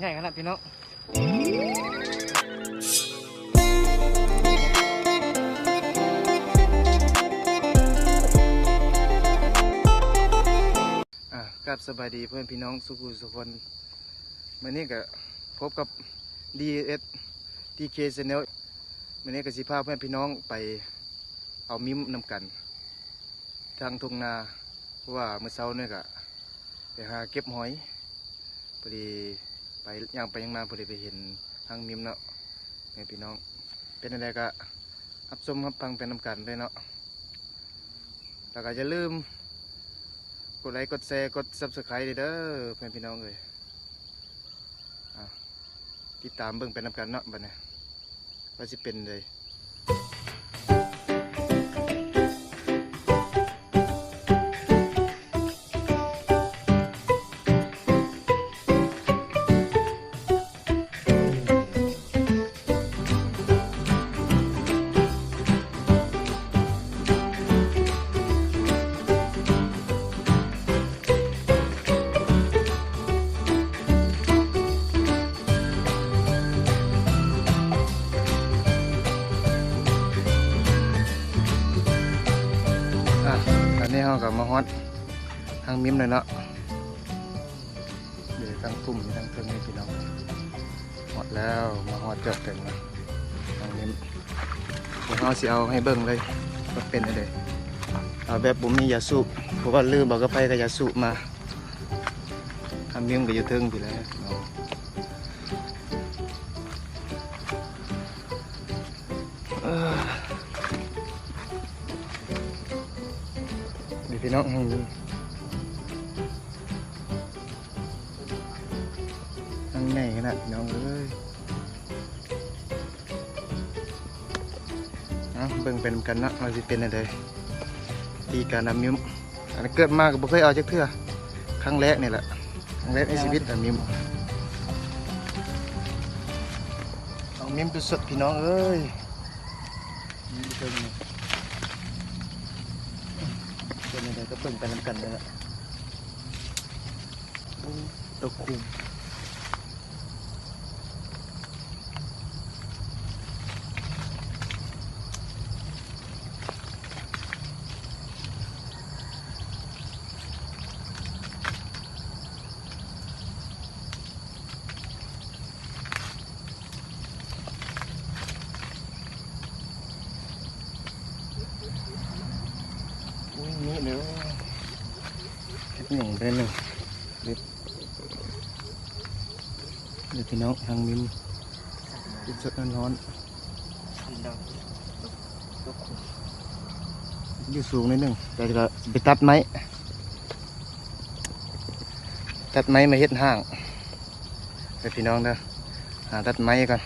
ໃຫຍ່ຂະໜາດພີ່ນ້ອງ. ອ່າ ກາບສະບາຍດີພໍ່ແມ່ພີ່ນ້ອງສູ່ຜູ້ສູ່ຄົນ. ມື້ນີ້ກະພົບກັບ ດີເອສ ທີເຄ Channel. ມື້ນີ້ກະຊິພາພໍ່ແມ່ພີ່ນ້ອງໄປເອົາມິ້ມນຳກັນທາງທົ່ງນາ ເພາະວ່າມື້ເຊົ້ານີ້ກະໄປຫາເກັບຫອຍ. ພໍດີໄປ ຍ່າງໄປຍ່າງມາ ພໍດີໄປເຫັນຮັງມິ້ມເນາະ ແມ່ພີ່ນ້ອງ. ເປັນຈັ່ງໃດກະຮັບຊົມຮັບຟັງໄປນຳກັນເລີຍເນາະ. ແລ້ວກະຢ່າລືມກົດໄລ ກົດແຊ ກົດ Subscribe ເດີ ເດີ ພໍ່ແມ່ພີ່ນ້ອງເອີຍ. ອ່າ ຕິດຕາມເບິ່ງໄປນຳກັນເນາະ ບັດນີ້ວ່າຊິເປັນໃດ. ອ່ະ ຕອນນີ້ເຮົາກະມາຮອດຮັງມິ້ມແລ້ວເນາະ. ເດ ຕັ້ງກຸ່ມຢູ່ທາງເທິງນີ້ພີ່ນ້ອງ. ຮອດແລ້ວ ມາຮອດຈອດເຖິງແລ້ວ ທາງນີ້. ດຽວເຮົາຊິເອົາໃຫ້ເບິ່ງເລີຍວ່າເປັນແນວໃດ. ເອົາແບບບໍ່ມີຢາສູບ ເພາະວ່າລືມເອົາກາໄຟກັບຢາສູບມາ. ທາງນີ້ມັນກະຢູ່ເທິງພີ້ແຫຼະເນາະ. ເອີ ນີ້ພີ່ນ້ອງ ຮັງໃຫຍ່ຂະໜາດພີ່ນ້ອງເອີຍ. ເອົາເບິ່ງໄປນຳກັນເນາະ ວ່າຊິເປັນແນວໃດ ວິທີການນຳມິ້ມ. ອັນເກີດມາກະບໍ່ເຄີຍເອົາຈັກເທື່ອ ຄັ້ງແລກນີ້ແຫຼະ ຄັ້ງແລກໃນຊີວິດເອົາມິ້ມ. ເອົາມິ້ມໄປສົດພີ່ນ້ອງເອີຍ. ເປັນຈັ່ງໃດກະເບິ່ງໄປນຳກັນເດີ. ໂອ້ ຕົກຄຸ່ມ. ອຸ້ຍ ມີເດີ ເຮັດຫຍັງໄດ້ໜຶ່ງ ເດັດ ເດີພີ່ນ້ອງ ທັງມິ້ມ ກິນສົດຮ້ອນໆ. ຢູ່ສູງໜ້ອຍໜຶ່ງ ແຕ່ກະຊິໄປຕັດໄມ້ ຕັດໄມ້ມາເຮັດຫ້າງເດີພີ່ນ້ອງເດີ. ຫາຕັດໄມ້ກ່ອນ.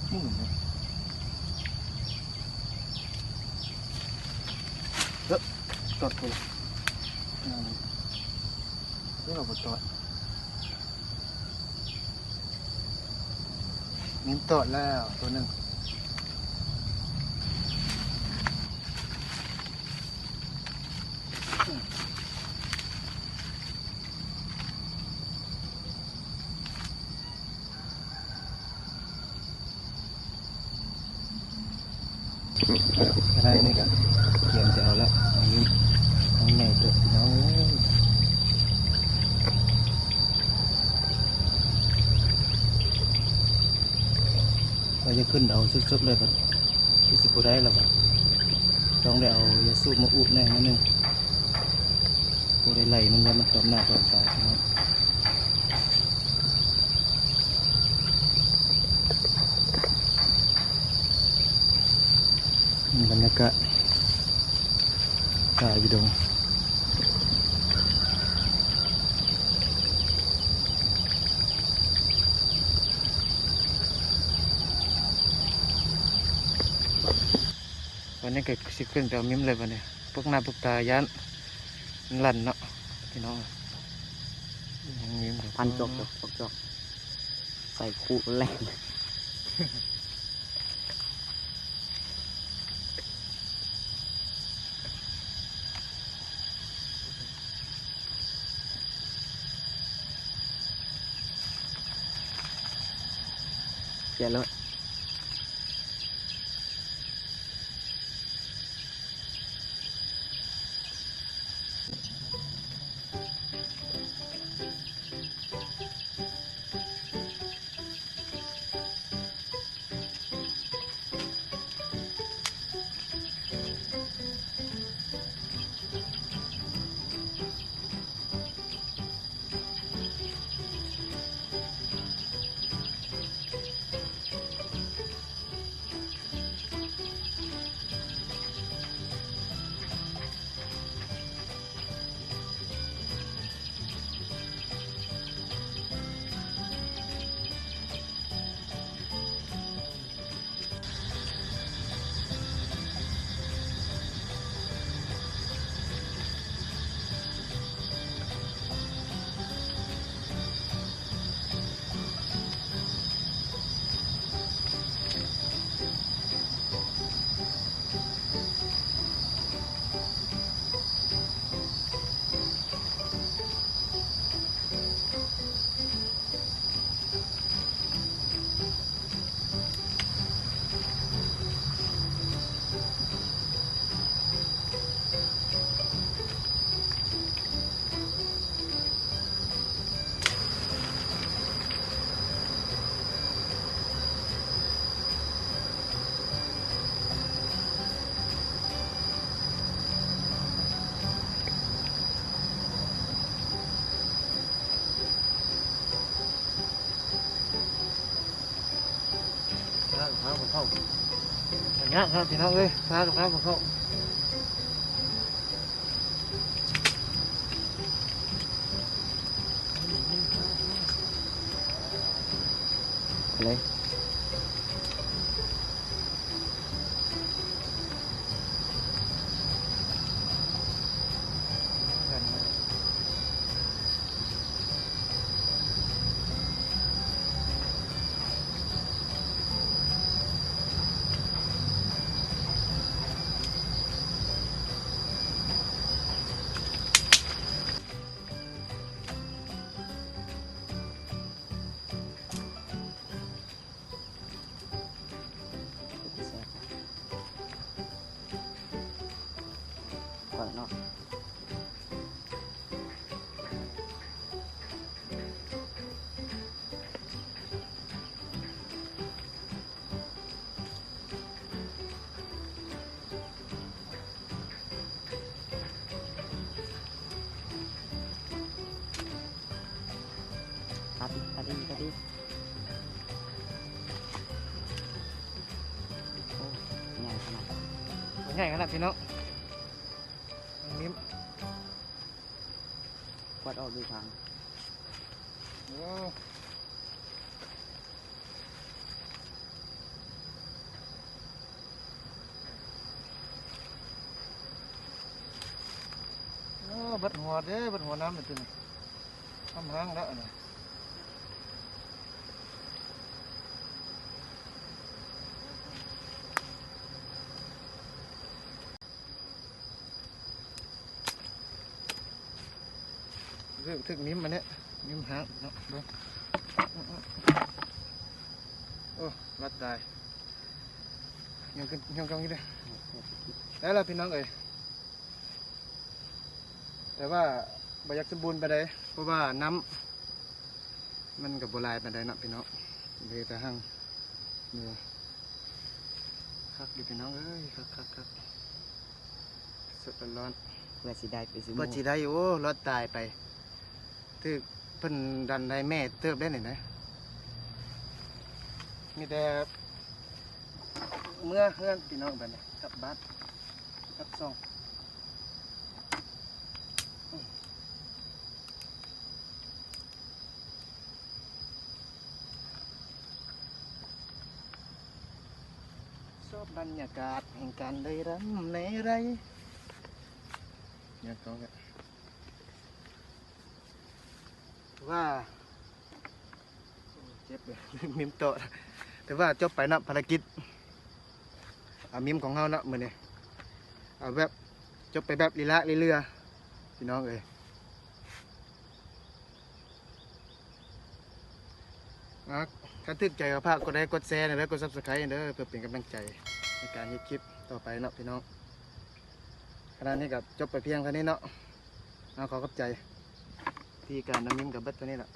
ໝູນເນາະ ເອີ ຕອດພຸ້ນ ເອີ ບໍ່ຕອດ. ມີຕອດແລ້ວໂຕໜຶ່ງ. ອືມ. ອັນນີ້ກໍກຽມຈະເອົາລະ ອັນນີ້ ນ້ອງໃຫຍ່ເຕີບ ພີ່ນ້ອງເອີຍ. ວ່າຈະຂຶ້ນເອົາສົດໆເລີຍ ກໍຄືຊິບໍ່ໄດ້ແລ້ວວ່າ ຕ້ອງໄດ້ເອົາຢາສູບມາອູດແດ່ໜ້ອຍໜຶ່ງ ບໍ່ໄດ້ໄລ່ມັນ ຢ້ານມັນຕອມໜ້າຕອມຕາ ພີ່ນ້ອງ. ບັນຍາກາດ ກາຢູ່ດົງ ວັນນີ້ກໍຊິຂຶ້ນໄປເອົາມິມເລີຍບັດນີ້ ປົກໜ້າປົກຕາ ຢ້ານມັນລັ່ນເນາະ ພີ່ນ້ອງ. ຍັງມີ ພັນຈອກ ຈອກ ຈອກ ຈອກ ໃສ່ຄູ່ແລ້ວ. ແກະໂລດ. ທາງ ທາງບໍ່ເຂົ້າ ຍາກຄັບພີ່ນ້ອງເອີຍ ທາງ ທາງບໍ່ເຂົ້າ. ເລີຍ. ແຊບ ກ້ອຍເນາະ. ຕັດອີກ ຕັດອີກ ຕັດອີກ. ໂອ້ ໃຫຍ່ຂະໜາດ ໃຫຍ່ຂະໜາດ ພີ່ນ້ອງ. ມີ ກວາດອອກຢູ່ທາງ. ໂອ້ ໂອ້ ເບິດຫົວເດ້ ເບິດຫົວນ້ຳນີ້ ຕົວນີ້ ນ້ຳແຫ້ງແລ້ວ ອັນນີ້. ຖືກ ຖືກມິມອັນນີ້ ມິມຫາງເນາະ ເບິ່ງ. ໂອ້ ລັດຕາຍ. ຍັງຂຶ້ນ ຍັງຕ້ອງຢູ່ເດ້ ໄດ້ແລ້ວພີ່ນ້ອງເອີຍ. ແຕ່ວ່າບໍ່ຢາກສົມບູນປານໃດ ເພາະວ່ານ້ຳມັນກໍບໍ່ຫຼາຍປານໃດເນາະພີ່ນ້ອງ ເລີຍແຕ່ຮັ່ງ ເໜືອ ຄັກຢູ່ພີ່ນ້ອງເອີຍ ຄັກໆໆ ສົດໆ ຮ້ອນໆ ວ່າຊິໄດ້ໄປຊຸໂມງ ວ່າຊິໄດ້ ໂອ້ ລອດຕາຍໄປ ຖືກເພິ່ນດັນໄດ້ແມ່ເຕີບໄດ້ນີ້ນະ. ມີແຕ່ເມືອເຮືອນພີ່ນ້ອງ ບັດນີ້ກັບບ້ານກັບຊ່ອງ. ຊອບບັນຍາກາດແຫ່ງການໄດ້ຣຳໄດ້ໄລ ຍາກຕ້ອງແຫຼະ ຖືວ່າ ເຈັບເລີຍ ມິມໂຕະ ຖືວ່າຈົບໄປເນາະ ພາລະກິດອາມິມຂອງເຮົາເນາະມື້ນີ້ ເອົາແບບ ຈົບໄປແບບລີລາລີເຫຼືອ ພີ່ນ້ອງເອີຍ. ອ່າ ຄັນຖືກໃຈກໍຝາກກົດໄລກົດແຊແດ່ເດີ ກົດຊັບສະໄຄເດີ ເພື່ອເປັນກຳລັງໃຈໃນການເຮັດຄລິບຕໍ່ໄປເນາະພີ່ນ້ອງ. ຂະນະນີ້ກໍຈົບໄປພຽງເທົ່ານີ້ເນາະ ເອົາ ຂໍຂອບໃຈ ທີ່ການນຳມິມກໍເບິດເທົ່ານີ້ລະ.